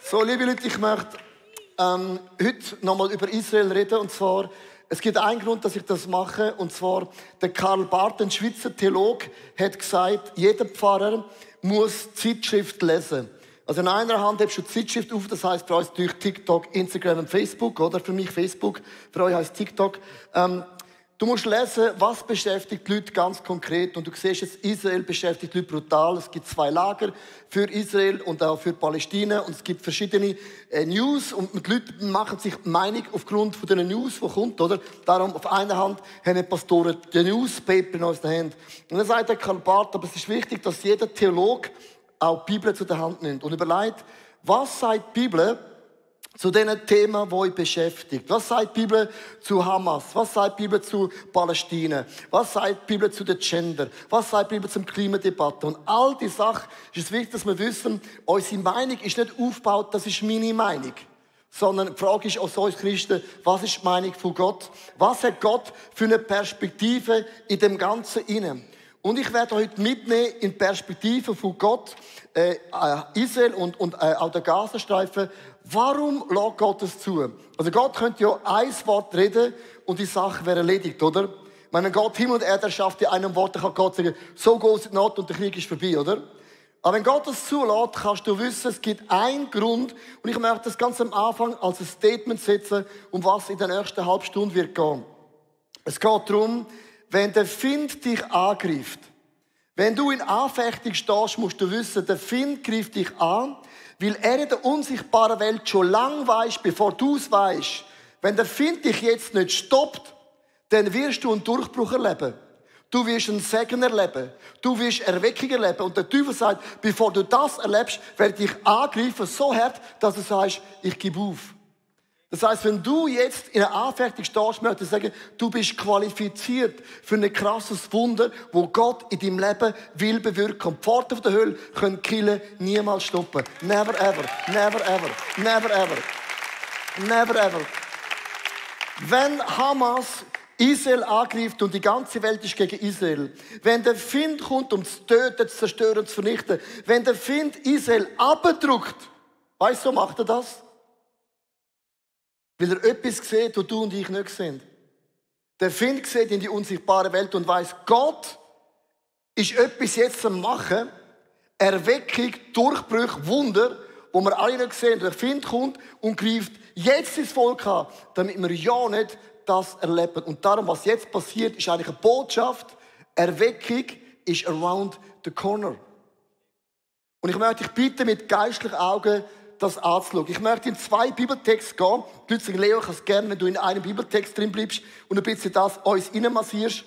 So, liebe Leute, ich möchte heute nochmal über Israel reden. Und zwar, es gibt einen Grund, dass ich das mache. Und zwar, der Karl Barth, ein Schweizer Theologe, hat gesagt, jeder Pfarrer muss Zeitschrift lesen. Also in einer Hand hebst du die Zeitschrift auf, das heisst für uns durch TikTok, Instagram und Facebook, oder? Für mich Facebook, für euch heisst TikTok. Du musst lesen, was beschäftigt die Leute ganz konkret. Und du siehst jetzt, Israel beschäftigt die Leute brutal. Es gibt 2 Lager für Israel und auch für Palästina. Und es gibt verschiedene News. Und die Leute machen sich Meinung aufgrund von den News, die kommt, oder? Darum, auf einer Hand haben die Pastoren die Newspaper in unseren Händen. Und dann sagt der Karl Barth, aber es ist wichtig, dass jeder Theologe auch die Bibel zu der Hand nimmt. Und überlegt, was sagt die Bibel zu den Themen, die euch beschäftigt? Was sagt die Bibel zu Hamas? Was sagt die Bibel zu Palästina? Was sagt die Bibel zu der Gender? Was sagt die Bibel zum Klimadebatte? Und all die Sachen ist es wichtig, dass wir wissen, unsere Meinung ist nicht aufgebaut, das ist meine Meinung. Sondern die Frage ist aus uns Christen, was ist die Meinung von Gott? Was hat Gott für eine Perspektive in dem Ganzen inne? Und ich werde heute mitnehmen in die Perspektive von Gott, Israel und auch der Gazastreifen. Warum lässt Gott es zu? Also Gott könnte ja ein Wort reden und die Sache wäre erledigt, oder? Wenn Gott Himmel und Erde erschafft in einem Wort, dann kann Gott sagen, so groß die Not und der Krieg ist vorbei, oder? Aber wenn Gott es zulässt, kannst du wissen, es gibt einen Grund. Und ich möchte das ganz am Anfang als ein Statement setzen, um was in der nächsten halben Stunde wird gehen. Es geht darum, wenn der Find dich angreift, wenn du in Anfechtung stehst, musst du wissen, der Find greift dich an, weil er in der unsichtbaren Welt schon lange weiss, bevor du es weisst. Wenn der Find dich jetzt nicht stoppt, dann wirst du einen Durchbruch erleben. Du wirst einen Segen erleben. Du wirst Erweckung erleben. Und der Teufel sagt, bevor du das erlebst, werde ich angreifen so hart, dass du sagst, ich gebe auf. Das heisst, wenn du jetzt in einer Anfechtung stehst, möchte ich sagen, du bist qualifiziert für ein krasses Wunder, wo Gott in deinem Leben will bewirken. Und die Pforten der Hölle können die Kirche niemals stoppen. Never ever, never ever, never ever, never ever. Wenn Hamas Israel angreift und die ganze Welt ist gegen Israel, wenn der Find kommt, um zu töten, zu zerstören, zu vernichten, wenn der Find Israel abdrückt, weißt du, so macht er das? Weil er etwas sieht, was du und ich nicht sehen. Der Find sieht in die unsichtbare Welt und weiss, Gott ist etwas jetzt am Machen, Erweckung, Durchbruch, Wunder, wo wir alle nicht sehen. Der Find kommt und greift jetzt ins Volk an, damit wir ja nicht das erleben. Und darum, was jetzt passiert, ist eigentlich eine Botschaft. Erweckung ist around the corner. Und ich möchte dich bitten, mit geistlichen Augen das anzuschauen. Ich möchte in 2 Bibeltexte gehen. Die Leute sagen, Leo, ich kann es gerne, wenn du in einem Bibeltext drin bleibst und ein bisschen das uns reinmassierst.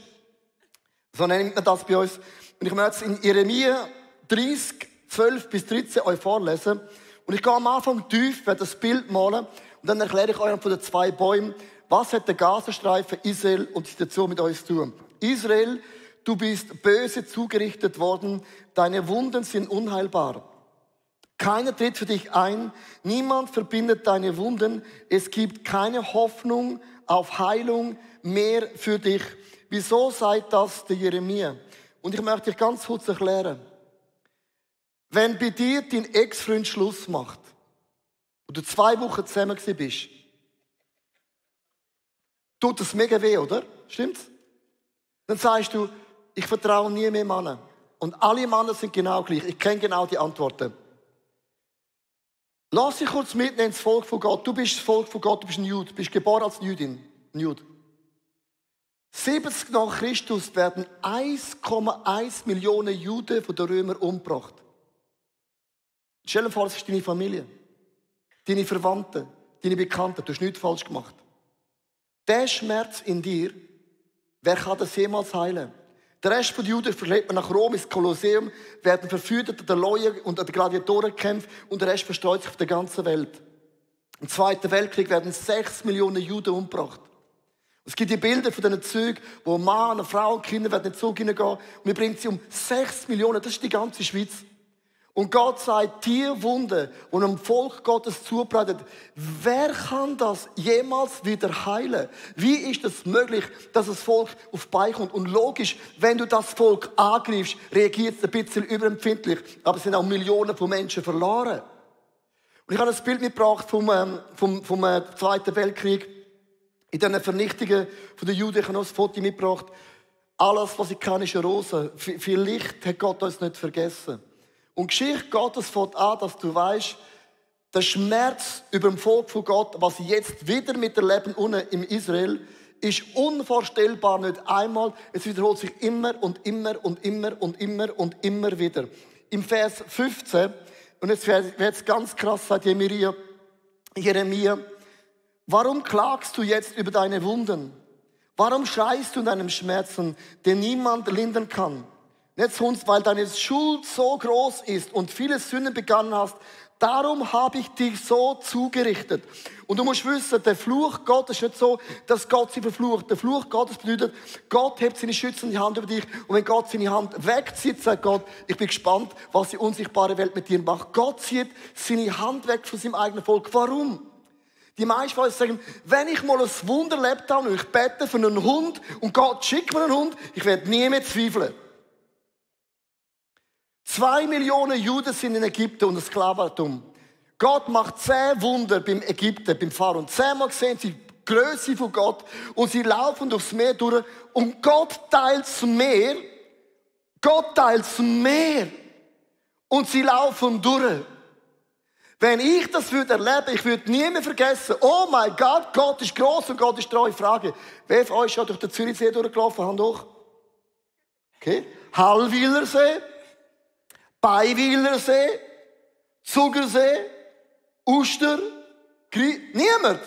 So nennt man das bei uns. Und ich möchte es in Jeremia 30, 12 bis 13 euch vorlesen. Und ich gehe am Anfang tief, werde das Bild malen und dann erkläre ich euch von den 2 Bäumen, was hat der Gazastreifen, Israel und die Situation mit uns zu tun. Israel, du bist böse zugerichtet worden, deine Wunden sind unheilbar. Keiner tritt für dich ein, niemand verbindet deine Wunden, es gibt keine Hoffnung auf Heilung mehr für dich. Wieso sagt das der Jeremia? Und ich möchte dich ganz kurz erklären. Wenn bei dir dein Ex-Freund Schluss macht und du 2 Wochen zusammen bist, tut das mega weh, oder? Stimmt's? Dann sagst du, ich vertraue nie mehr Männern. Und alle Männer sind genau gleich. Ich kenne genau die Antworten. Lass dich kurz mitnehmen ins Volk von Gott. Du bist das Volk von Gott, du bist ein Jude. Du bist geboren als Jüdin. Ein Jude. 70 nach Christus werden 1,1 Millionen Juden von den Römern umgebracht. Stell dir vor, das ist deine Familie, deine Verwandten, deine Bekannten. Du hast nichts falsch gemacht. Der Schmerz in dir, wer kann das jemals heilen? Der Rest der Juden verlebt man nach Rom ins Kolosseum, werden verführt an den Leuen und an den Gladiatorenkämpfen und der Rest verstreut sich auf der ganzen Welt. Im Zweiten Weltkrieg werden 6 Millionen Juden umgebracht. Es gibt die Bilder von diesen Zügen, wo Mann, Frau und Kinder werden in den Zug hineingehen und wir bringen sie um 6 Millionen, das ist die ganze Schweiz. Und Gott sagt, die Wunde, die einem Volk Gottes zubereitet, wer kann das jemals wieder heilen? Wie ist es möglich, dass das Volk auf die Beine kommt? Und logisch, wenn du das Volk angreifst, reagiert es ein bisschen überempfindlich. Aber es sind auch Millionen von Menschen verloren. Und ich habe ein Bild mitgebracht vom Zweiten Weltkrieg. In diesen Vernichtungen der Juden, ich habe noch ein Foto mitgebracht. Alles, was ich kann, ist eine Rose. Vielleicht hat Gott uns nicht vergessen. Und die Geschichte Gottes fängt an, dass du weißt, der Schmerz über dem Volk von Gott, was sie jetzt wieder miterleben unten in Israel, ist unvorstellbar nicht einmal. Es wiederholt sich immer und immer und immer und immer und immer wieder. Im Vers 15, und jetzt wird es ganz krass, sagt Jeremia, warum klagst du jetzt über deine Wunden? Warum schreist du in deinem Schmerzen, den niemand lindern kann? Jetzt uns, weil deine Schuld so groß ist und viele Sünden begangen hast, darum habe ich dich so zugerichtet. Und du musst wissen, der Fluch Gottes ist nicht so, dass Gott sie verflucht. Der Fluch Gottes bedeutet, Gott hebt seine schützende Hand über dich. Und wenn Gott seine Hand wegzieht, sagt Gott, ich bin gespannt, was die unsichtbare Welt mit dir macht. Gott zieht seine Hand weg von seinem eigenen Volk. Warum? Die meisten Leute sagen, wenn ich mal ein Wunder erlebt habe und ich bete für einen Hund und Gott schickt mir einen Hund, ich werde nie mehr zweifeln. 2 Millionen Juden sind in Ägypten unter Sklaventum. Gott macht 10 Wunder beim Ägypten, beim Pharao. Und 10-mal sehen sie die Größe von Gott und sie laufen durchs Meer durch und Gott teilt das Meer. Gott teilt das Meer und sie laufen durch. Wenn ich das erleben würde, ich würde nie mehr vergessen, oh mein Gott, Gott ist gross und Gott ist treu. Frage, wer von euch ist schon durch den Zürichsee durchgelaufen? Hand hoch. Okay. Hallwilersee, Beiwilersee, Zugersee, Uster, niemand.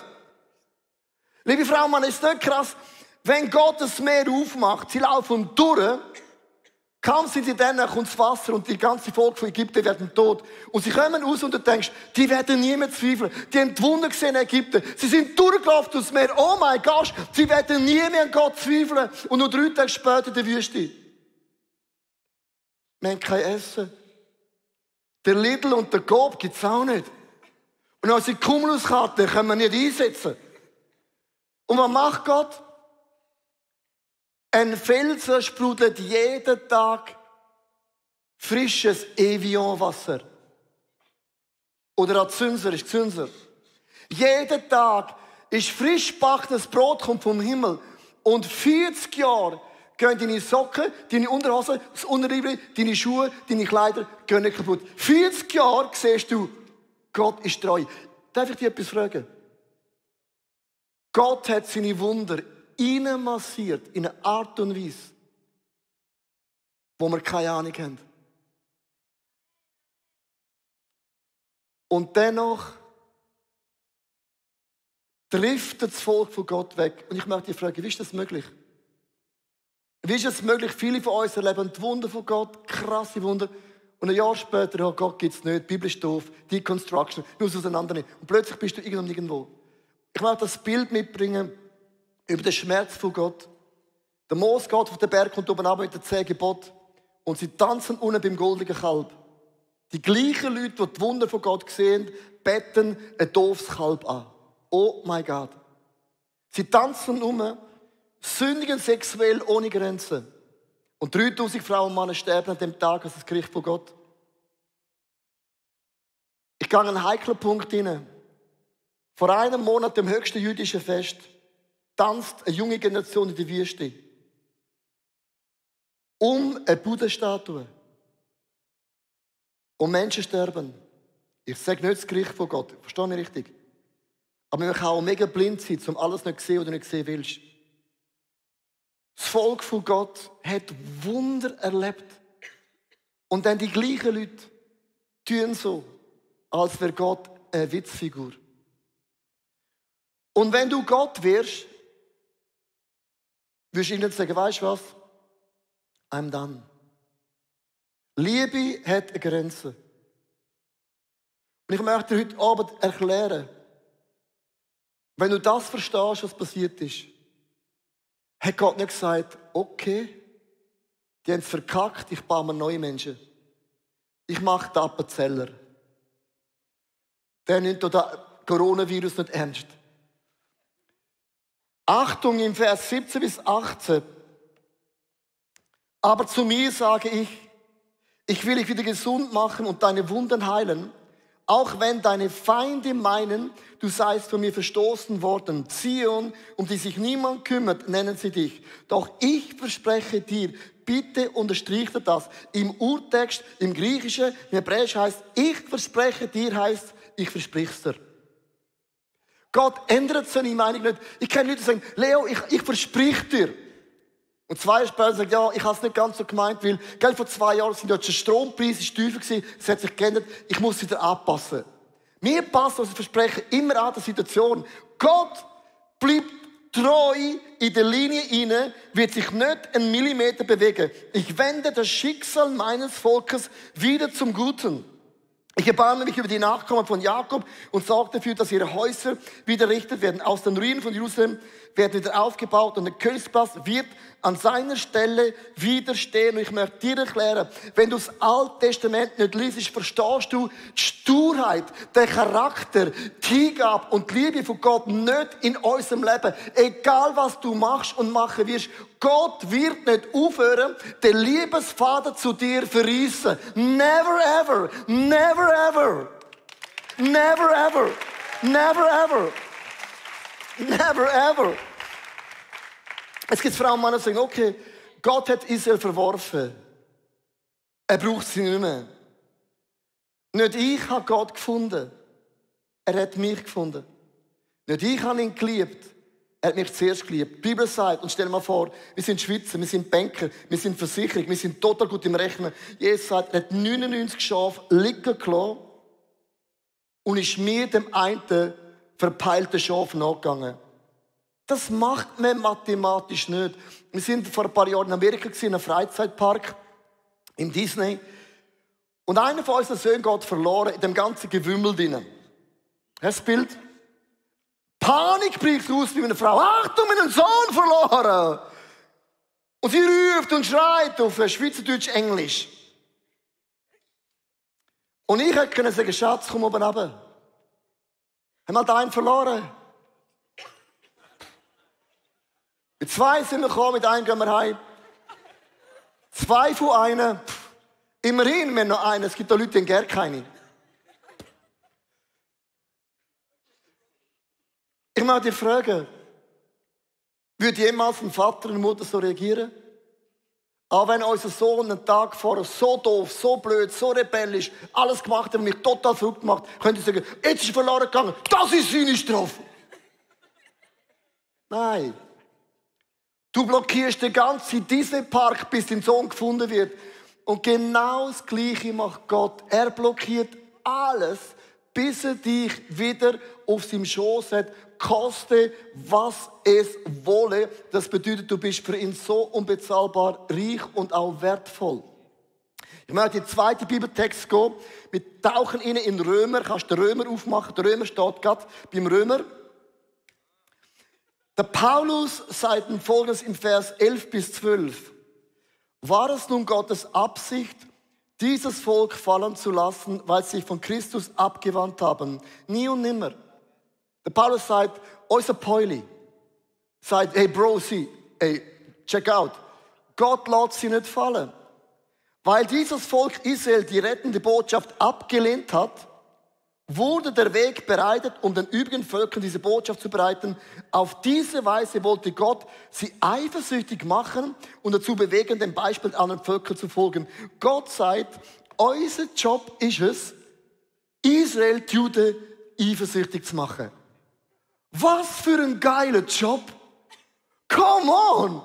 Liebe Frau, man ist nicht krass, wenn Gott das Meer aufmacht, sie laufen durch, kaum sind sie dann, kommt das Wasser und die ganze Volk von Ägypten werden tot. Und sie kommen raus und du denkst, die werden nie mehr zweifeln. Die haben die Wunder gesehen in Ägypten. Sie sind durchgelaufen durchs Meer. Oh mein Gott, sie werden nie mehr an Gott zweifeln. Und nur 3 Tage später in der Wüste. Wir haben kein Essen. Der Lidl und der Coop gibt es auch nicht. Und unsere Cumuluskarte können wir nicht einsetzen. Und was macht Gott? Ein Felsen sprudelt jeden Tag frisches Evian-Wasser. Oder auch Zünser ist Zünser. Jeden Tag ist frisch gebackenes Brot, kommt vom Himmel. Und 40 Jahre gehen deine Socken, deine Unterhosen, das Unterliebli, deine Schuhe, deine Kleider gehen nicht kaputt. 40 Jahre siehst du, Gott ist treu. Darf ich dich etwas fragen? Gott hat seine Wunder reinmassiert in eine Art und Weise, wo wir keine Ahnung haben. Und dennoch driftet das Volk von Gott weg. Und ich möchte dich fragen, wie ist das möglich? Wie ist es möglich, viele von uns erleben die Wunder von Gott, krasse Wunder, und ein Jahr später, ja, Gott gibt es nicht, die Bibel ist doof, Deconstruction, nur auseinandernehmen. Und plötzlich bist du irgendwo. Ich möchte das Bild mitbringen über den Schmerz von Gott. Der Mose geht auf den Berg und oben runter mit den 10 Geboten und sie tanzen unten beim goldenen Kalb. Die gleichen Leute, die die Wunder von Gott sehen, beten ein doofes Kalb an. Oh mein Gott. Sie tanzen sündigen sexuell ohne Grenzen. Und 3000 Frauen und Männer sterben an dem Tag als das Gericht von Gott. Ich gehe an einen heiklen Punkt hinein. Vor einem Monat, dem höchsten jüdischen Fest, tanzt eine junge Generation in der Wüste um eine Buddha-Statue. Und Menschen sterben. Ich sage nicht das Gericht von Gott, verstehe mich richtig. Aber man kann auch mega blind sein, um alles nicht zu sehen, was du nicht sehen willst. Das Volk von Gott hat Wunder erlebt. Und dann die gleichen Leute tun so, als wäre Gott eine Witzfigur. Und wenn du Gott wirst, wirst du ihnen sagen, weißt du was? I'm done. Liebe hat eine Grenze. Und ich möchte dir heute Abend erklären, wenn du das verstehst, was passiert ist, hat Gott nicht gesagt, okay, die haben es verkackt, ich baue mir neue Menschen. Ich mache den Appenzeller. Der nimmt den Coronavirus nicht ernst. Achtung, im Vers 17 bis 18. Aber zu mir sage ich will dich wieder gesund machen und deine Wunden heilen. Auch wenn deine Feinde meinen, du seist von mir verstoßen worden. Zion, um die sich niemand kümmert, nennen sie dich. Doch ich verspreche dir, bitte unterstrich das. Im Urtext, im Griechischen, im Hebräischen heißt, ich verspreche dir, heißt, ich versprich's dir. Gott ändert seine Meinung nicht. Ich kenne Leute, die sagen, Leo, ich versprich dir. Und 2 Jahre später sagt, ja, ich habe es nicht ganz so gemeint, weil, gell, vor 2 Jahren sind ja der Strompreis tiefer gewesen, es hat sich geändert, ich muss wieder anpassen. Wir passen unser Versprechen immer an der Situation. Gott bleibt treu in der Linie hinein, wird sich nicht einen Millimeter bewegen. Ich wende das Schicksal meines Volkes wieder zum Guten. Ich erbarme mich über die Nachkommen von Jakob und sorge dafür, dass ihre Häuser wieder errichtet werden. Aus den Ruinen von Jerusalem werden wieder aufgebaut und der Königsplatz wird an seiner Stelle widerstehen. Und ich möchte dir erklären, wenn du das Alte Testament nicht liest, verstehst du die Sturheit, den Charakter, die Hingabe und die Liebe von Gott nicht in unserem Leben. Egal was du machst und machen wirst, Gott wird nicht aufhören, den Liebesfaden zu dir verreissen. Never ever, never ever, never ever, never ever, never ever. Es gibt Frauen und Männer, die sagen, okay, Gott hat Israel verworfen. Er braucht sie nicht mehr. Nicht ich habe Gott gefunden. Er hat mich gefunden. Nicht ich habe ihn geliebt. Er hat mich zuerst geliebt. Die Bibel sagt, und stell dir mal vor, wir sind Schweizer, wir sind Banker, wir sind Versicherung, wir sind total gut im Rechnen. Jesus sagt, er hat 99 Schafe liegen gelassen und ist mir dem einen verpeilten Schaf nachgegangen. Das macht man mathematisch nicht. Wir sind vor ein paar Jahren in Amerika in einem Freizeitpark, im Disney. Und einer von unseren Söhnen geht verloren in dem ganzen Gewümmel drinnen. Das Bild. Panik bricht aus wie eine Frau. Achtung, meinen Sohn verloren! Und sie ruft und schreit auf Schweizerdeutsch, Englisch. Und ich hätte sagen, Schatz, komm oben runter. Haben wir einen verloren? Mit 2 sind wir gekommen, mit einem gehen wir heim. 2 von einem. Immerhin, wir haben noch einen. Es gibt da Leute, die haben gar keine. Ich möchte dich fragen, würde jemals ein Vater und eine Mutter so reagieren? Aber wenn unser Sohn einen Tag vorher so doof, so blöd, so rebellisch, alles gemacht hat und mich total verrückt macht, könnt ihr sagen, jetzt ist er verloren gegangen, das ist seine Strafe. Nein. Du blockierst den ganzen Disney-Park, bis dein Sohn gefunden wird. Und genau das Gleiche macht Gott. Er blockiert alles, bis er dich wieder auf seinem Schoß hat, koste, was es wolle. Das bedeutet, du bist für ihn so unbezahlbar reich und auch wertvoll. Ich möchte in den 2. Bibeltext gehen. Wir tauchen in den Römer. Kannst du den Römer aufmachen? Der Römer steht gerade beim Römer. Der Paulus sagt Folgendes im Vers 11 bis 12. War es nun Gottes Absicht, dieses Volk fallen zu lassen, weil sie sich von Christus abgewandt haben? Nie und nimmer. Der Paulus sagt, unser Pauli sagt, hey Bro, hey, check out. Gott lässt sie nicht fallen. Weil dieses Volk Israel die rettende Botschaft abgelehnt hat, wurde der Weg bereitet, um den übrigen Völkern diese Botschaft zu bereiten. Auf diese Weise wollte Gott sie eifersüchtig machen und dazu bewegen, dem Beispiel der anderen Völker zu folgen. Gott sagt, unser Job ist es, Israel, die Juden, eifersüchtig zu machen. Was für ein geiler Job! Come on!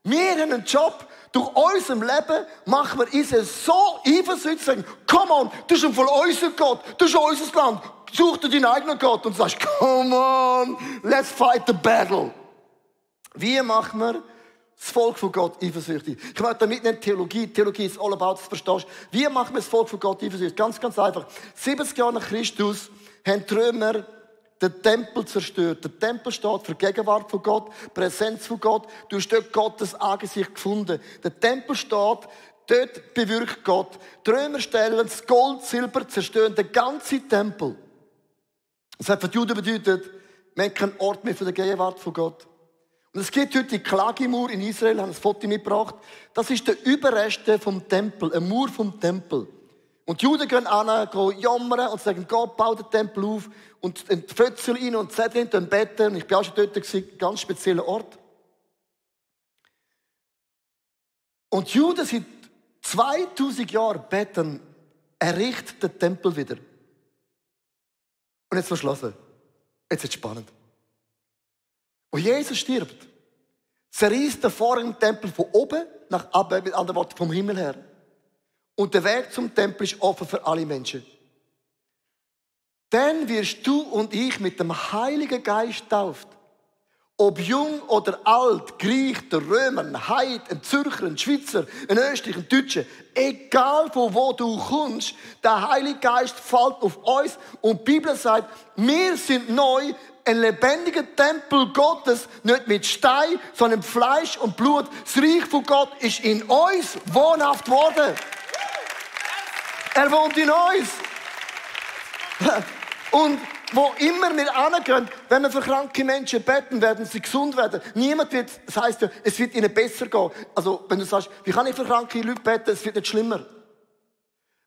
Wir haben einen Job, durch unserem Leben machen wir Israel so eifersüchtig, sagen, come on, das ist voll unser Gott, das ist unser Land, such dir deinen eigenen Gott und sagst, come on, let's fight the battle. Wie machen wir das Volk von Gott eifersüchtig? Ich möchte damit nicht Theologie ist all about, das verstehst du. Wie machen wir das Volk von Gott eifersüchtig? Ganz, ganz einfach. 70 Jahre nach Christus haben die Römer den Tempel zerstört. Der Tempel steht für die Gegenwart von Gott, Präsenz von Gott. Du hast dort Gottes Angesicht gefunden. Der Tempel steht, dort bewirkt Gott. Die Römer stellen das Gold, Silber, zerstören den ganzen Tempel. Das hat für die Juden bedeutet, wir haben keinen Ort mehr für die Gegenwart von Gott. Und es gibt heute die Klagimauer in Israel, haben ein Foto mitgebracht. Das ist der Überreste vom Tempel, eine Mauer vom Tempel. Und die Juden gehen an, gehen jammern und sagen, Gott baut den Tempel auf und die Fötzel rein und Zettel in beten. Und ich bin auch schon dort gewesen, ganz spezieller Ort. Und die Juden seit 2000 Jahren beten, errichtet den Tempel wieder. Und jetzt verschlossen. Jetzt ist es spannend. Wo Jesus stirbt, zerreißt der vorigen Tempel von oben nach unten, mit anderen Worten vom Himmel her. Und der Weg zum Tempel ist offen für alle Menschen. Dann wirst du und ich mit dem Heiligen Geist tauft. Ob jung oder alt, Griech, der Römer, ein Heid, ein Zürcher, ein Schweizer, ein Österreicher, ein Deutscher, egal von wo du kommst, der Heilige Geist fällt auf uns und die Bibel sagt, wir sind neu ein lebendiger Tempel Gottes, nicht mit Stein, sondern mit Fleisch und Blut. Das Reich von Gott ist in uns wohnhaft worden. Er wohnt in uns. Und wo immer wir hingehen, wenn wir für kranke Menschen beten, werden sie gesund werden. Niemand wird, das heisst ja, es wird ihnen besser gehen. Also, wenn du sagst, wie kann ich für kranke Leute beten, es wird nicht schlimmer.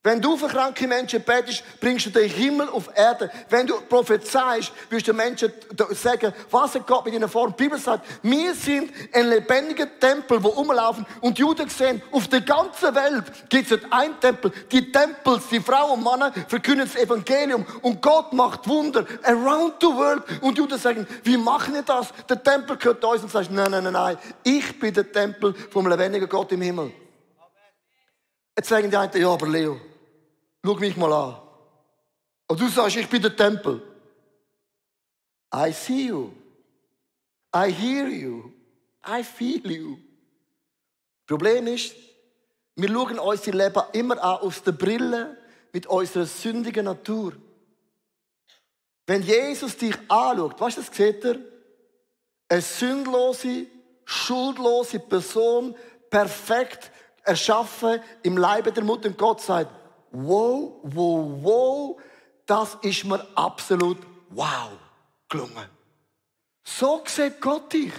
Wenn du für kranke Menschen betest, bringst du den Himmel auf Erde. Wenn du prophezeist, wirst du den Menschen sagen, was Gott mit ihnen vor. Die Bibel sagt, wir sind ein lebendiger Tempel, wo rumlaufen. Und die Juden sehen, auf der ganzen Welt gibt es nicht einen Tempel. Die Tempels, die Frauen und Männer verkünden das Evangelium. Und Gott macht Wunder around the world. Und die Juden sagen, wie machen wir das? Der Tempel gehört uns. Und du sagst, nein. Ich bin der Tempel vom lebendigen Gott im Himmel. Jetzt sagen die einen, ja, aber Leo, schau mich mal an. Und du sagst, ich bin der Tempel. I see you. I hear you. I feel you. Problem ist, wir schauen unser Leben immer an aus der Brille mit unserer sündigen Natur. Wenn Jesus dich anschaut, weißt du, das sieht er? Eine sündlose, schuldlose Person, perfekt erschaffen im Leibe der Mutter. Und Gott sagt, wow, das ist mir absolut wow gelungen. So sieht Gott dich.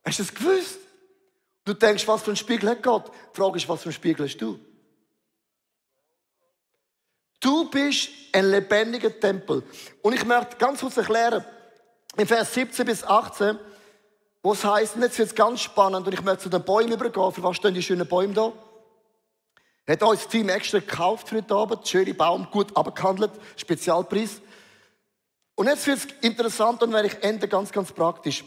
Hast du das gewusst? Du denkst, was für einen Spiegel hat Gott? Die Frage ist, was für einen Spiegel hast du? Du bist ein lebendiger Tempel. Und ich möchte ganz kurz erklären, in Vers 17 bis 18, wo es heisst, und jetzt wird es ganz spannend, und ich möchte zu den Bäumen übergehen. Für was stehen die schönen Bäume da? Hat uns das Team extra gekauft für heute Abend. Schöne Baum, gut abgehandelt, Spezialpreis. Und jetzt wird es interessant und werde ich enden ganz praktisch.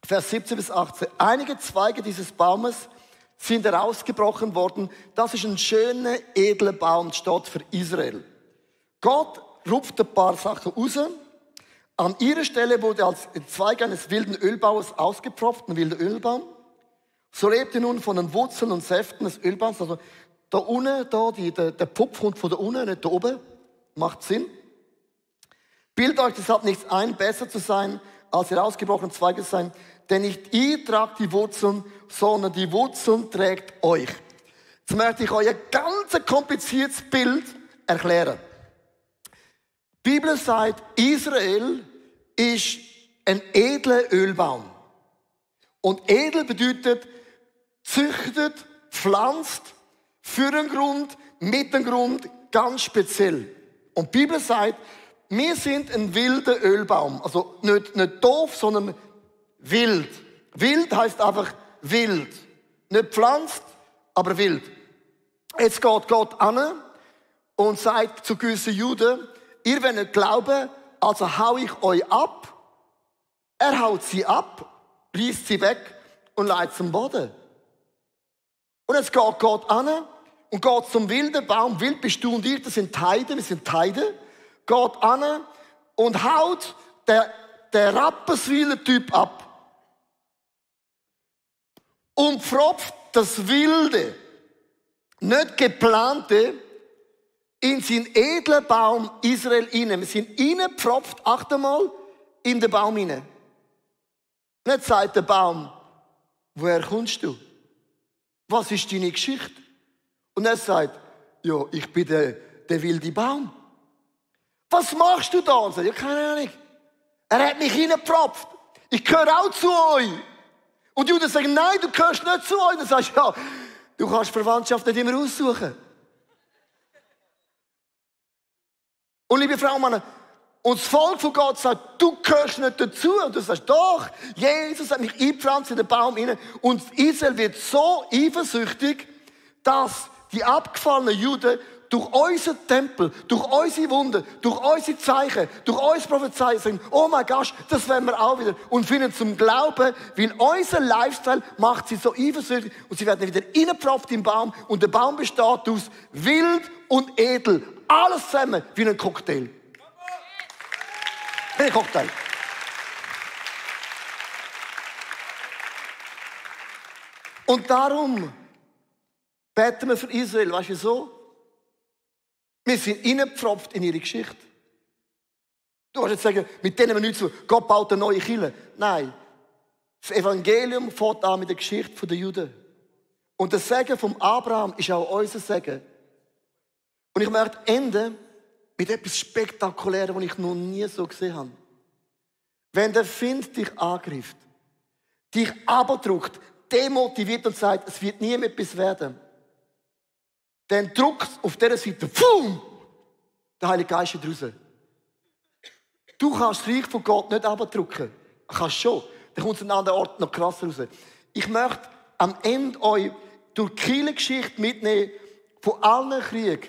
Vers 17 bis 18. Einige Zweige dieses Baumes sind herausgebrochen worden. Das ist ein schöner, edler Baum, steht für Israel. Gott rupft ein paar Sachen raus. An ihrer Stelle wurde als Zweig eines wilden Ölbaumes ausgepfropft, ein wilder Ölbaum. So lebt ihr nun von den Wurzeln und Säften des Ölbaums. Also da unten, der Pupf kommt von da unten, nicht da oben. Macht Sinn. Bildet euch deshalb nichts ein, besser zu sein, als herausgebrochene Zweige zu sein. Denn nicht ihr tragt die Wurzeln, sondern die Wurzeln trägt euch. Jetzt möchte ich euch ein ganz kompliziertes Bild erklären. Die Bibel sagt, Israel ist ein edler Ölbaum. Und edel bedeutet, züchtet, pflanzt, für den Grund, mit dem Grund, ganz speziell. Und die Bibel sagt, wir sind ein wilder Ölbaum. Also nicht doof, sondern wild. Wild heisst einfach wild. Nicht pflanzt, aber wild. Jetzt geht Gott an und sagt zu gewissen Juden, ihr wollt nicht glauben, also hau ich euch ab. Er haut sie ab, reißt sie weg und leitet zum Boden. Und jetzt geht Gott an und geht zum wilden Baum. Wild bist du und ich, das sind Heiden, wir sind Heiden. Geht an und haut den Rapperswiler-Typ ab. Und pfropft das Wilde, nicht geplante, in seinen edlen Baum Israel hinein. Wir sind reingepfropft, achte mal, in den Baum hinein. Und jetzt sagt der Baum, woher kommst du? Was ist deine Geschichte? Und er sagt, ja, ich bin der wilde Baum. Was machst du da? Und sagt, ja, keine Ahnung. Er hat mich reingepfropft. Ich gehöre auch zu euch. Und die Juden sagen, nein, du gehörst nicht zu euch. Dann sagst du, ja, du kannst Verwandtschaft nicht immer aussuchen. Und liebe Frauen und Männer, und das Volk von Gott sagt, du gehörst nicht dazu. Und du sagst, doch, Jesus hat mich eingepflanzt in den Baum hinein. Und Israel wird so eifersüchtig, dass die abgefallenen Juden durch unseren Tempel, durch unsere Wunden, durch unsere Zeichen, durch unsere Prophezeiung sagen, oh mein Gott, das wollen wir auch wieder. Und finden zum Glauben, weil unser Lifestyle macht sie so eifersüchtig und sie werden wieder reingepfropft im Baum und der Baum besteht aus wild und edel. Alles zusammen wie ein Cocktail. Ein Cocktail. Und darum beten wir für Israel. Weißt du wieso? Wir sind reingepfropft in ihre Geschichte. Du kannst jetzt sagen, mit denen wir nichts zu tun. Gott baut eine neue Kirche. Nein. Das Evangelium fängt an mit der Geschichte der Juden. Und das Segen vom Abraham ist auch unser Segen. Und ich möchte enden mit etwas Spektakulärem, was ich noch nie so gesehen habe. Wenn der Find dich angreift, dich abdrückt, demotiviert und sagt, es wird nie mehr etwas werden, dann drückt auf dieser Seite, boom, der Heilige Geist ist raus. Du kannst das Reich von Gott nicht abdrücken. Du kannst schon. Dann kommt es an einem anderen Ort noch krasser raus. Ich möchte am Ende euch durch die Kirchengeschichte mitnehmen von allen Kriegen,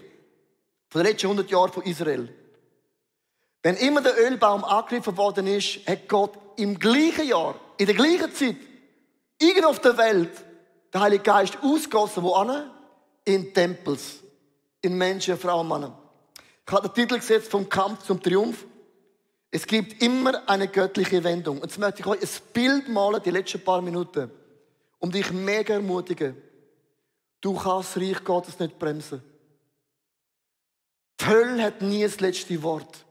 von den letzten 100 Jahren von Israel. Wenn immer der Ölbaum angegriffen worden ist, hat Gott im gleichen Jahr, in der gleichen Zeit, irgendwo auf der Welt, den Heiligen Geist ausgegossen. Wo an? In Tempels. In Menschen, Frauen, Männer. Ich habe den Titel gesetzt vom Kampf zum Triumph. Es gibt immer eine göttliche Wendung. Und jetzt möchte ich euch ein Bild malen, die letzten paar Minuten, um dich mega ermutigen. Du kannst das Reich Gottes nicht bremsen. Die Hölle hat nie das letzte Wort.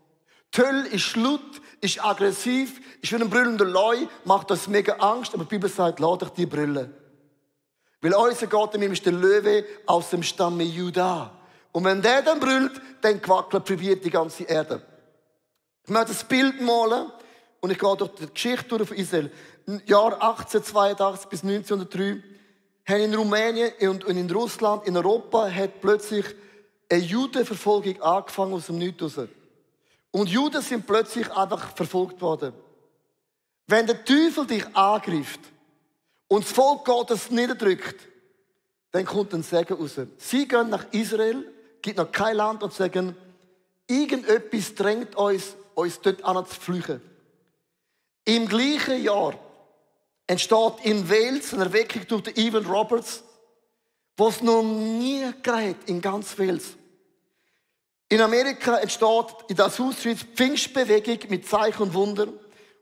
Die Hölle ist laut, ist aggressiv, ist wie ein brüllender Leu, macht uns mega Angst, aber die Bibel sagt, lass dich die brüllen. Weil unser Gott ist der Löwe aus dem Stamme Juda. Und wenn der dann brüllt, dann quackelt, probiert die ganze Erde. Ich möchte das Bild malen und ich gehe durch die Geschichte durch von Israel. Im Jahr 1882 bis 1903 haben in Rumänien und in Russland, in Europa, hat plötzlich eine Judenverfolgung angefangen aus dem Nichts raus. Und Juden sind plötzlich einfach verfolgt worden. Wenn der Teufel dich angreift und das Volk Gottes niederdrückt, dann kommt ein Segen raus. Sie gehen nach Israel, gibt noch kein Land und sagen, irgendetwas drängt uns dort an zu flüchten. Im gleichen Jahr entsteht in Wales eine Erweckung durch den Evan Roberts, was es noch nie gegeben in ganz Wales. In Amerika entsteht in der Azusa Street die Pfingstbewegung mit Zeichen und Wunder.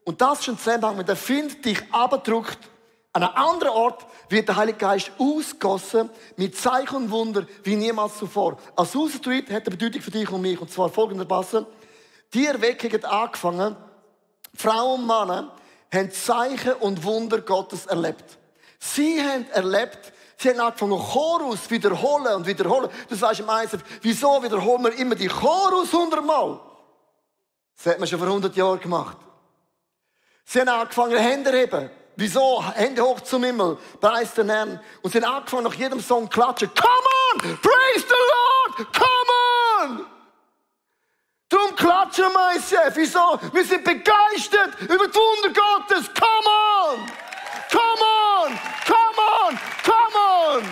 Und das ist ein Zusammenhang, wenn der Find dich abdrückt. An einem anderen Ort wird der Heilige Geist ausgossen mit Zeichen und Wunder wie niemals zuvor. Azusa Street hat eine Bedeutung für dich und mich. Und zwar folgendermaßen. Die Erweckung hat angefangen. Frauen und Männer haben Zeichen und Wunder Gottes erlebt. Sie haben erlebt, sie haben angefangen, Chorus wiederholen und wiederholen. Du sagst im ISF, wieso wiederholen wir immer die Chorus 100-mal? Das hat man schon vor 100 Jahren gemacht. Sie haben angefangen, Hände heben. Wieso? Hände hoch zum Himmel. Preis den Herrn. Und sie haben angefangen, nach jedem Song klatschen. Come on! Praise the Lord! Come on! Darum klatschen wir, ISF. Wieso? Wir sind begeistert über die Wunder Gottes. Come on! Come on! Come on! Come on!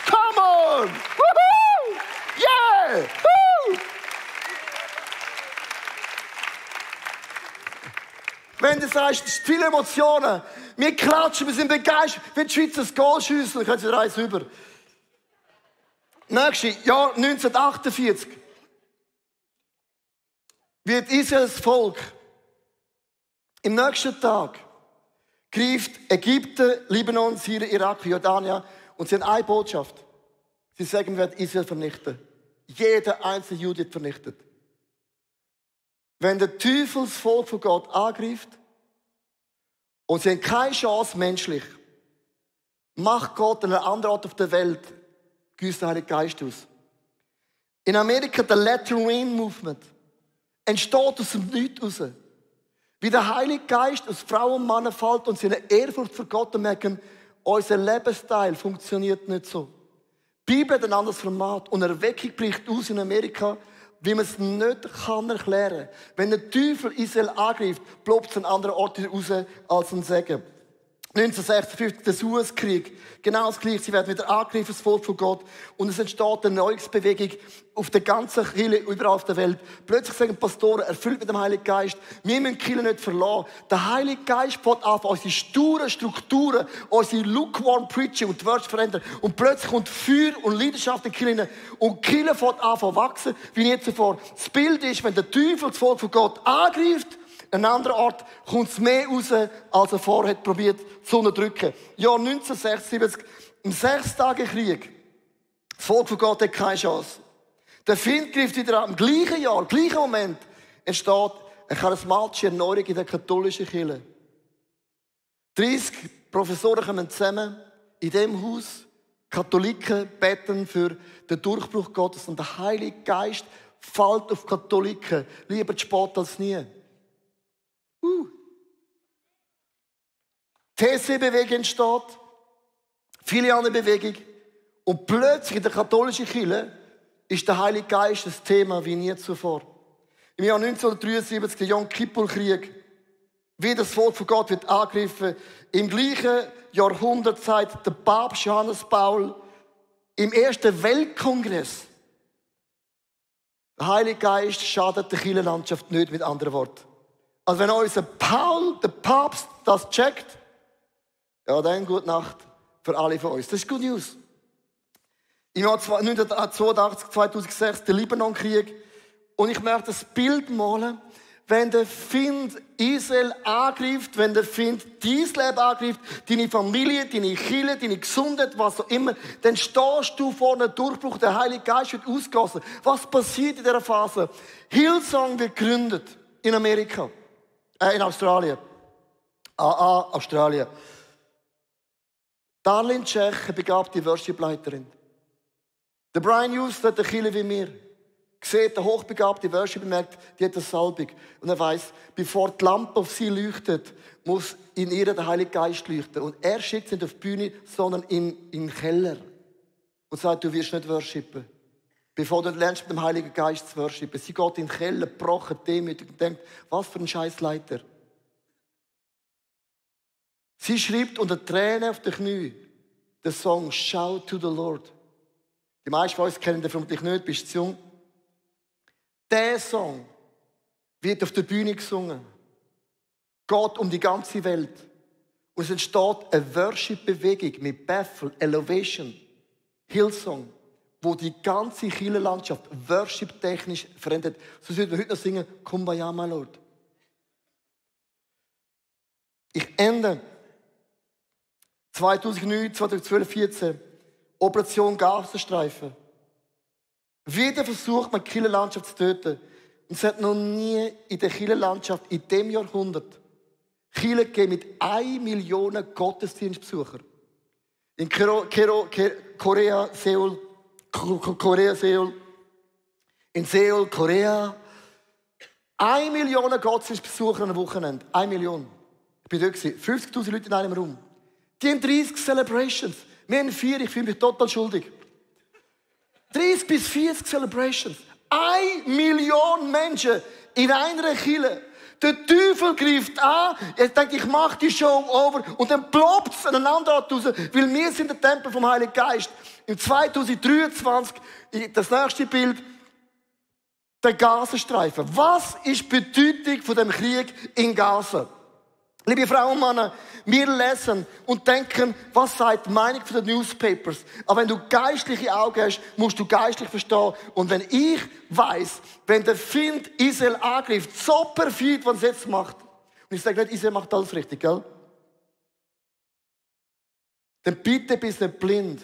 Come on! Woohoo! Yeah! Woo! Wenn du sagst, es sind viele Emotionen, wir klatschen, wir sind begeistert, wenn die Schweizer das Goal schiessen, dann können sie rein rüber. Nächstes Jahr 1948 wird Israels Volk im nächsten Tag greift Ägypten, Libanon, Syrien, Irak, Jordanien und sie haben eine Botschaft. Sie sagen, wir werden Israel vernichten. Jeder einzelne Jude wird vernichtet. Wenn der Teufel das Volk von Gott angreift und sie haben keine Chance menschlich, macht Gott an einem anderen Ort auf der Welt, gießt der Heilige Geist aus. In Amerika, der Let It Rain Movement, entsteht aus dem Nichts raus. Wie der Heilige Geist aus Frauen und Männern fällt und sie eine Ehrfurcht für Gott merken, unser Lebensstil funktioniert nicht so. Die Bibel hat ein anderes Format und Erweckung bricht aus in Amerika, wie man es nicht erklären kann. Wenn der Teufel Israel angreift, ploppt es an anderen Orten raus als ein Segen. 1956, der Suezkrieg. Genau das Gleiche. Sie werden wieder angegriffen, das Volk von Gott. Und es entsteht eine Neuungsbewegung auf der ganzen Kirche, überall auf der Welt. Plötzlich sagen Pastoren, erfüllt mit dem Heiligen Geist, wir müssen die Kirche nicht verlassen. Der Heilige Geist fängt an, unsere sturen Strukturen, unsere lukewarm Preaching und die Wörter verändern. Und plötzlich kommt Feuer und Leidenschaft in die Kirche. Und die Kirche fängt an zu wachsen, wie nie zuvor. Das Bild ist, wenn der Teufel das Volk von Gott angreift, an einem anderen Ort kommt es mehr raus, als er vorher probiert zu unterdrücken. Jahr 1976, im 6-Tage-Krieg. Das Volk von Gott hat keine Chance. Der Feind greift wieder an. Im gleichen Jahr, im gleichen Moment, entsteht eine charismatische Erneuerung in der katholischen Kirche. 30 Professoren kommen zusammen in diesem Haus. Katholiken beten für den Durchbruch Gottes. Und der Heilige Geist fällt auf Katholiken. Lieber zu spät als nie. TC-Bewegung entsteht, viele andere Bewegungen. Und plötzlich in der katholischen Kirche ist der Heilige Geist ein Thema wie nie zuvor. Im Jahr 1973, der Yom Kippur-Krieg, wie das Volk von Gott wird angegriffen. Im gleichen Jahrhundert sagt der Papst Johannes Paul im Ersten Weltkongress, der Heilige Geist schadet der Kirchenlandschaft nicht, mit anderen Worten. Also wenn unser Paul, der Papst, das checkt, ja, dann gute Nacht für alle von uns. Das ist Good News. Im Jahr 1982, 2006, der Libanon-Krieg. Und ich möchte das Bild malen, wenn der Feind Israel angreift, wenn der Feind dein Leben angreift, deine Familie, deine Kirche, deine Gesundheit, was auch immer, dann stehst du vor einem Durchbruch, der Heilige Geist wird ausgegossen. Was passiert in dieser Phase? Hillsong wird gegründet in Amerika. In Australien. Australien. Darlene Tschech, eine begabte Worship-Leiterin. Der Brian Hughes, der Kirche wie mir, sieht, der hochbegabte Worship bemerkt, die hat eine Salbung. Und er weiss, bevor die Lampe auf sie leuchtet, muss in ihr der Heilige Geist leuchten. Und er schickt sie nicht auf die Bühne, sondern in den Keller. Und sagt, du wirst nicht worshipen. Bevor du lernst, mit dem Heiligen Geist zu worshipen. Sie geht in den Keller, gebrochen, demütig und denkt, was für ein Scheißleiter. Sie schreibt unter Tränen auf den Knie den Song Shout to the Lord. Die meisten von uns kennen den vermutlich nicht, bist zu jung. Der Song wird auf der Bühne gesungen. Geht um die ganze Welt. Und es entsteht eine Worship-Bewegung mit Bethel, Elevation, Hillsong, wo die ganze Kirchenlandschaft worship-technisch verändert. So würden wir heute noch singen, Kumbaya, my Lord. Ich ende 2009, 2012, 2014, Operation Gazastreifen. Wieder versucht man, die Kirchenlandschaft zu töten. Und es hat noch nie in der Kirchenlandschaft in diesem Jahrhundert Kirchen gegeben mit 1 Million Gottesdienstbesuchern. In Korea, Seoul, in Seoul, Korea. 1 Million Gottesdienstbesucher am Wochenende. 1 Million. Ich bin dort gewesen. 50'000 Leute in einem Raum. Die haben 30 Celebrations. Wir haben 4, ich fühle mich total schuldig. 30 bis 40 Celebrations. 1 Million Menschen in einer Kirche. Der Teufel greift an, er denkt, ich mache die Show over und dann ploppt es aneinander raus, weil wir sind der Tempel vom Heiligen Geist. Im 2023, das nächste Bild, der Gazastreifen. Was ist die Bedeutung von dem Krieg in Gaza? Liebe Frauen und Männer, wir lesen und denken, was sagt die Meinung der Newspapers. Aber wenn du geistliche Augen hast, musst du geistlich verstehen. Und wenn ich weiss, wenn der Feind Israel angreift, so perfid, was er jetzt macht, und ich sage nicht, Israel macht alles richtig, gell? Dann bitte bist du nicht blind,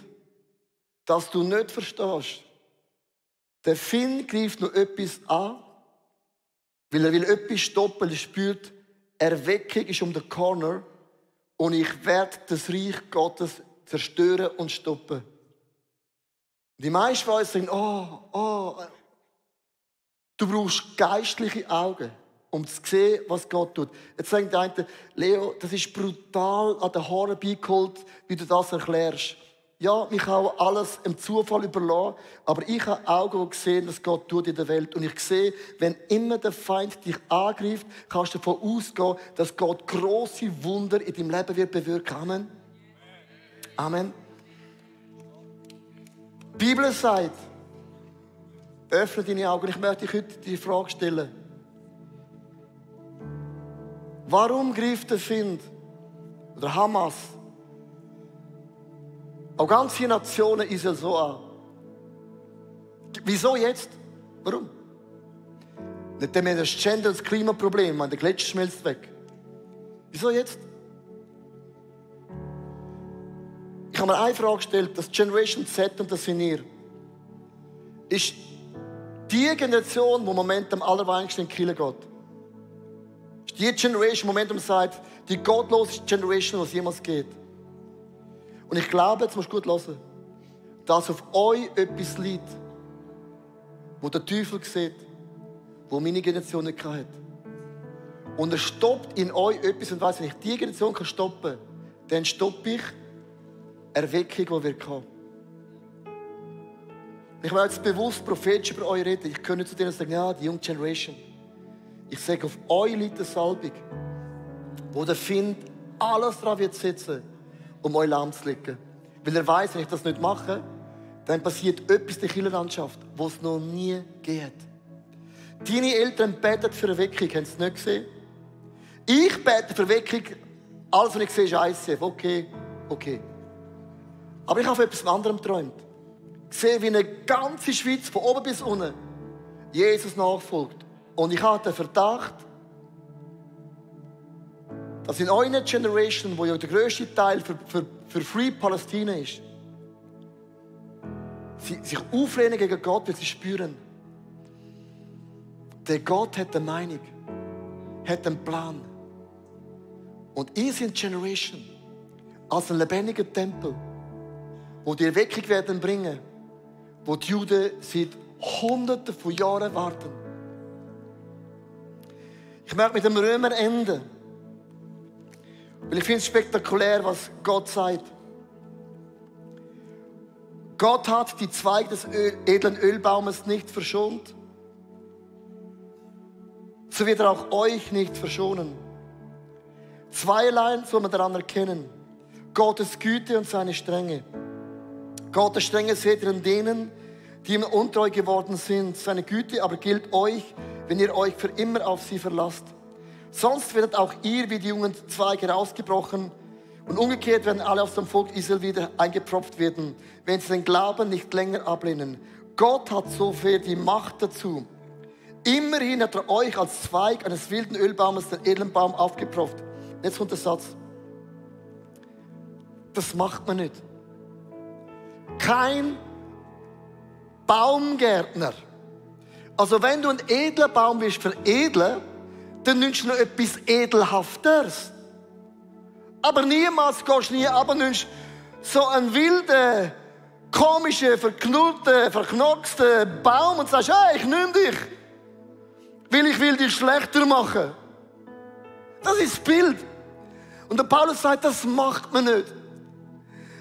dass du nicht verstehst. Der Feind greift nur etwas an, weil er will etwas stoppen, er spürt, Erweckung ist um den Corner und ich werde das Reich Gottes zerstören und stoppen. Die meisten von uns sagen, du brauchst geistliche Augen, um zu sehen, was Gott tut. Jetzt sagt der eine, Leo, das ist brutal an den Haaren beigeholt, wie du das erklärst. Ja, mich auch alles im Zufall überlassen, aber ich habe Augen, die sehen, was Gott tut in der Welt. Und ich sehe, wenn immer der Feind dich angreift, kannst du davon ausgehen, dass Gott grosse Wunder in deinem Leben wird bewirken. Amen. Amen. Die Bibel sagt, öffne deine Augen. Ich möchte dich heute die Frage stellen. Warum greift der Feind oder Hamas auch ganze Nationen Israel so an? Wieso jetzt? Warum? Nicht damit das Gender- und das Klimaproblem, der Gletscher schmilzt weg. Wieso jetzt? Ich habe mir eine Frage gestellt, das Generation Z, und das sind ihr, ist die Generation, die im Moment am allerwenigsten in die Kirche geht. Ist die Generation, die im Moment sagt, die gottloseste Generation, die es jemals geht. Und ich glaube, jetzt musst du gut hören, dass auf euch etwas liegt, wo der Teufel sieht, wo meine Generation nicht hatte. Und er stoppt in euch etwas und weiss, wenn ich diese Generation stoppen kann, dann stoppe ich Erweckung, die wir haben. Ich will jetzt bewusst prophetisch über euch reden. Ich kann nicht zu denen sagen, ja, die Young Generation. Ich sage, auf euch liegt eine Salbung, wo der Feind alles daran wird setzen, um euch lahmzulegen. Weil er weiss, wenn ich das nicht mache, dann passiert etwas in der Kirchenlandschaft, was es noch nie geht. Deine Eltern beten für Erweckung, haben sie es nicht gesehen? Ich bete für Erweckung, alles, was ich sehe, ist ICF. Okay. Aber ich habe von etwas anderem geträumt. Ich sehe, wie eine ganze Schweiz von oben bis unten Jesus nachfolgt. Und ich habe den Verdacht, dass in eurer Generation, wo ja der grösste Teil für Free Palästina ist, sie sich auflehnen gegen Gott, weil sie spüren, der Gott hat eine Meinung, hat einen Plan. Und ihr seid Generation als ein lebendiger Tempel, wo die Erweckung werden bringen, wo die Juden seit Hunderten von Jahren warten. Ich möchte mit dem Römer enden, weil ich finde es spektakulär, was Gott sagt. Gott hat die Zweige des edlen Ölbaumes nicht verschont, so wird er auch euch nicht verschonen. Zweierlei soll man daran erkennen: Gottes Güte und seine Strenge. Gottes Strenge seht ihr in denen, die ihm untreu geworden sind. Seine Güte aber gilt euch, wenn ihr euch für immer auf sie verlasst. Sonst werdet auch ihr wie die jungen Zweige herausgebrochen und umgekehrt werden alle aus dem Volk Israel wieder eingepfropft werden, wenn sie den Glauben nicht länger ablehnen. Gott hat so viel die Macht dazu. Immerhin hat er euch als Zweig eines wilden Ölbaumes den edlen Baum aufgepfropft. Jetzt kommt der Satz. Das macht man nicht. Kein Baumgärtner. Also wenn du einen edlen Baum willst veredeln, dann nimmst du noch etwas Edelhafteres. Aber niemals gehst du nie ab und nimmst so einen wilden, komischen, verknullten, verknocksten Baum und sagst, hey, ich nehme dich, weil ich will dich schlechter machen. Das ist das Bild. Und der Paulus sagt, das macht man nicht.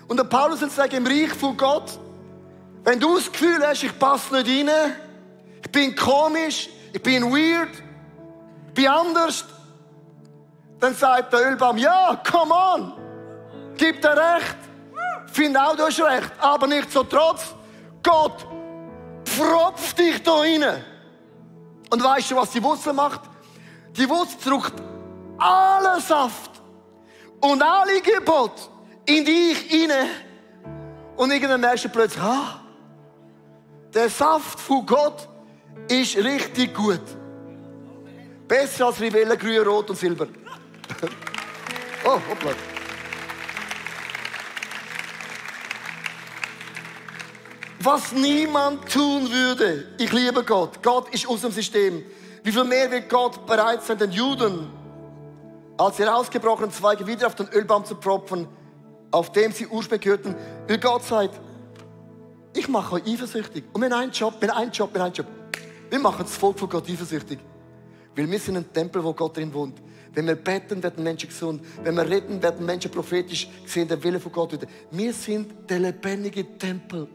Und der Paulus will sagen, im Reich von Gott, wenn du das Gefühl hast, ich passe nicht rein, ich bin komisch, ich bin weird, ich bin anders, dann sagt der Ölbaum, ja, come on, gib dir recht, finde auch, du hast recht, aber nicht so trotz. Gott pfropft dich da rein. Und weißt du, was die Wurzel macht? Die Wurzel drückt alle Saft und alle Gebote in dich hinein. Und irgendwann merkst du plötzlich, der Saft von Gott ist richtig gut. Besser als Rivella, Grün, Rot und Silber. Oh, hoppla. Was niemand tun würde, ich liebe Gott. Gott ist aus dem System. Wie viel mehr wird Gott bereit sein, den Juden, als die herausgebrochenen Zweige wieder auf den Ölbaum zu propfen, auf dem sie ursprünglich gehörten. Weil Gott sagt, ich mache euch eifersüchtig. Und wir haben einen Job. Wir machen das Volk von Gott eifersüchtig. Weil wir sind ein Tempel, wo Gott drin wohnt. Wenn wir beten, werden Menschen gesund. Wenn wir reden, werden Menschen prophetisch sehen, der Wille von Gott wieder. Wir sind der lebendige Tempel.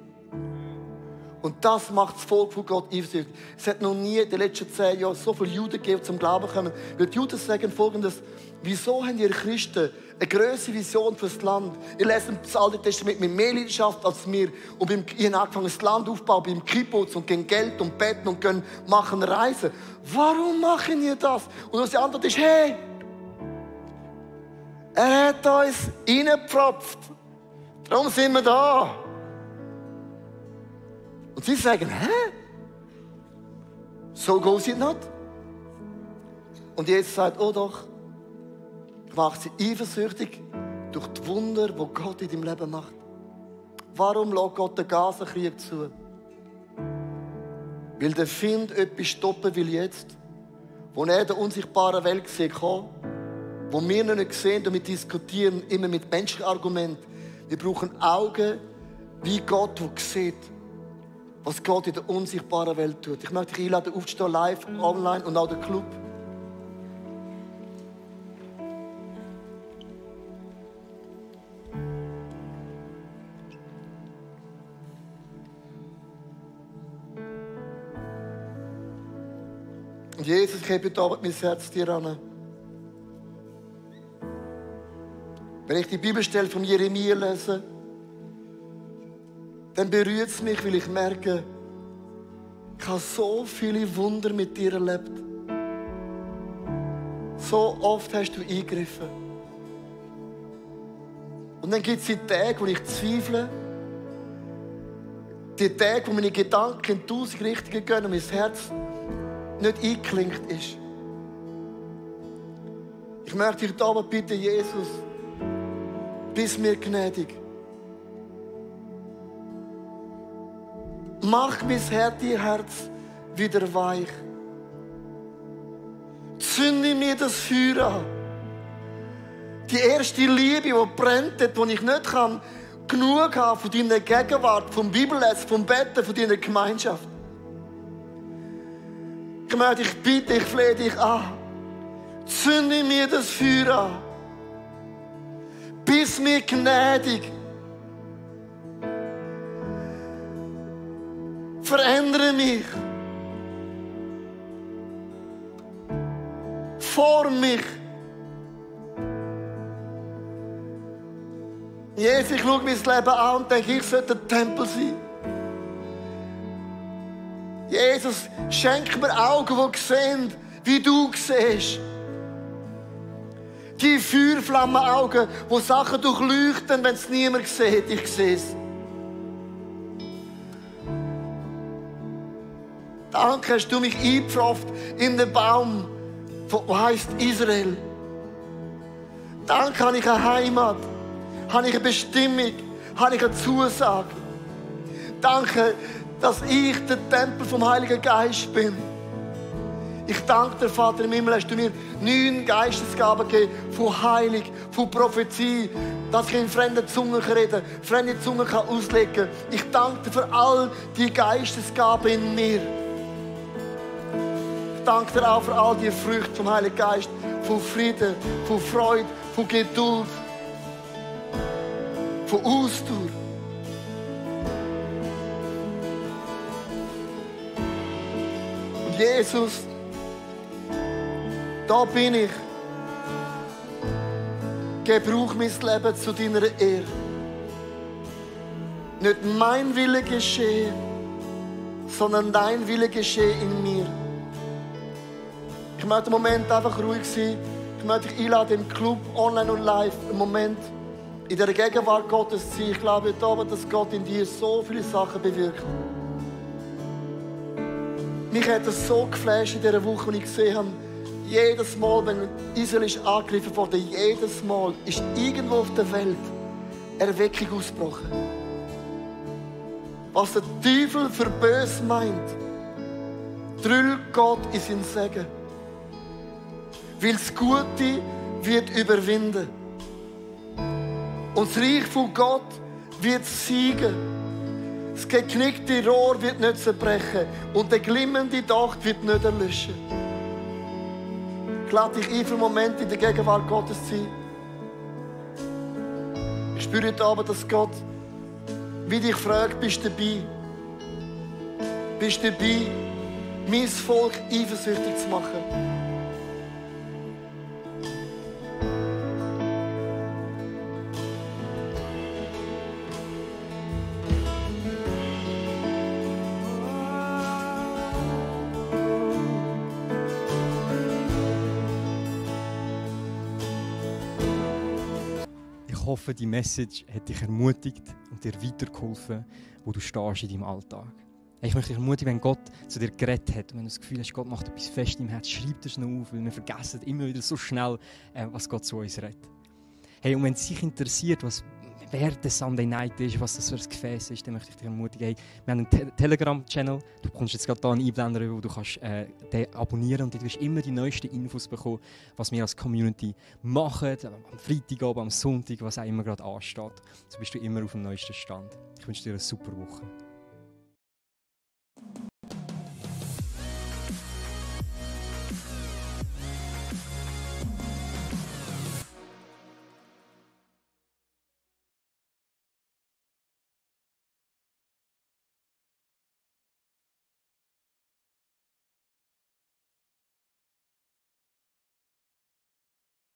Und das macht das Volk von Gott eifersüchtig. Es hat noch nie in den letzten 10 Jahren so viele Juden gegeben, die zum Glauben kommen. Weil die Juden sagen Folgendes: Wieso haben ihr Christen eine grössere Vision für das Land? Ihr lest das Alte Testament mit mehr Leidenschaft als wir. Und ihr habt angefangen, das Land aufzubauen beim Kibbutz und gehen Geld und beten und gehen machen Reisen. Warum machen ihr das? Und unsere Antwort ist: Hey, er hat uns reingepfropft. Darum sind wir da. Und sie sagen: Hä? So goes it not. Und Jesus sagt: Oh doch, ich mache sie eifersüchtig durch die Wunder, die Gott in deinem Leben macht. Warum lässt Gott den Gazenkrieg zu? Weil der Feind etwas stoppen will jetzt, wo er in der unsichtbaren Welt sieht, wo wir noch nicht sehen und wir diskutieren immer mit menschlichen Argumenten. Wir brauchen Augen wie Gott, der sieht, was Gott in der unsichtbaren Welt tut. Ich möchte dich einladen, aufzustehen, live, online und auch der Club. Und Jesus, ich habe heute Abend mein Herz dir an. Wenn ich die Bibelstelle von Jeremia lese, dann berührt es mich, weil ich merke, ich habe so viele Wunder mit dir erlebt. So oft hast du eingegriffen. Und dann gibt es die Tage, wo ich zweifle. Die Tage, wo meine Gedanken in 1000 Richtungen gehen und mein Herz nicht eingeklinkt ist. Ich möchte dich aber bitten, Jesus, bist mir gnädig. Mach mein Herz wieder weich. Zünde mir das Feuer an. Die erste Liebe, die brennt, die ich nicht genug haben von deiner Gegenwart, vom Bibellesen, vom Betten, von deiner Gemeinschaft. Ich möchte dich bitten, ich flehe dich an. Zünde mir das Feuer an. Bist mir gnädig. Verändere mich. Form mich. Jesus, ich schaue mein Leben an und denke, ich sollte ein Tempel sein. Jesus, schenk mir Augen, die sehen, wie du siehst. Die Feuerflammenaugen, die Sachen durchleuchten, wenn es niemand sieht. Ich sehe es. Danke, hast du mich eingepfropft in den Baum, der heisst Israel. Danke, habe ich eine Heimat, habe ich eine Bestimmung, habe ich eine Zusage. Danke, dass ich der Tempel vom Heiligen Geist bin. Ich danke dir, Vater im Himmel, hast du mir 9 Geistesgaben gegeben, von Heilung, von Prophetie, dass ich in fremden Zungen reden kann, fremde Zungen auslegen kann. Ich danke dir für all die Geistesgaben in mir. Ich danke dir auch für all die Früchte vom Heiligen Geist, von Frieden, von Freude, von Geduld, von Ausdauer. Und Jesus, da bin ich. Gebrauch mein Leben zu deiner Ehre. Nicht mein Wille geschehe, sondern dein Wille geschehe in mir. Ich möchte im Moment einfach ruhig sein. Ich möchte dich einladen im Club, online und live, im Moment in der Gegenwart Gottes zu sein. Ich glaube heute Abend, dass Gott in dir so viele Sachen bewirkt. Mich hat es so geflasht in dieser Woche, als ich gesehen habe, jedes Mal, wenn Israel ist angegriffen wurde, jedes Mal ist irgendwo auf der Welt Erweckung ausgebrochen. Was der Teufel für böse meint, drüllt Gott in sein Segen. Weil das Gute wird überwinden. Und das Reich von Gott wird siegen. Das geknickte Rohr wird nicht zerbrechen. Und der glimmende Docht wird nicht erlöschen. Ich lade dich ein, für einen Moment in der Gegenwart Gottes zu sein. Ich spüre heute Abend, dass Gott wie dich fragt, bist du dabei? Bist du dabei, mein Volk eifersüchtig zu machen? Ich hoffe, die Message hat dich ermutigt und dir weitergeholfen, wo du stehst in deinem Alltag. Ich möchte dich ermutigen, wenn Gott zu dir geredet hat und wenn du das Gefühl hast, Gott macht etwas fest im Herz, schreib das noch auf, weil wir vergessen immer wieder so schnell, was Gott zu uns redet. Hey, und wenn es dich interessiert, wer der Sunday Night ist, was das für ein Gefäß ist, dann möchte ich dich ermutigen, hey, wir haben einen Telegram-Channel, du bekommst jetzt gerade hier einen Einblender, wo du kannst, den abonnieren und du wirst immer die neuesten Infos bekommen, was wir als Community machen, am Freitagabend, am Sonntag, was auch immer gerade ansteht. So bist du immer auf dem neuesten Stand. Ich wünsche dir eine super Woche.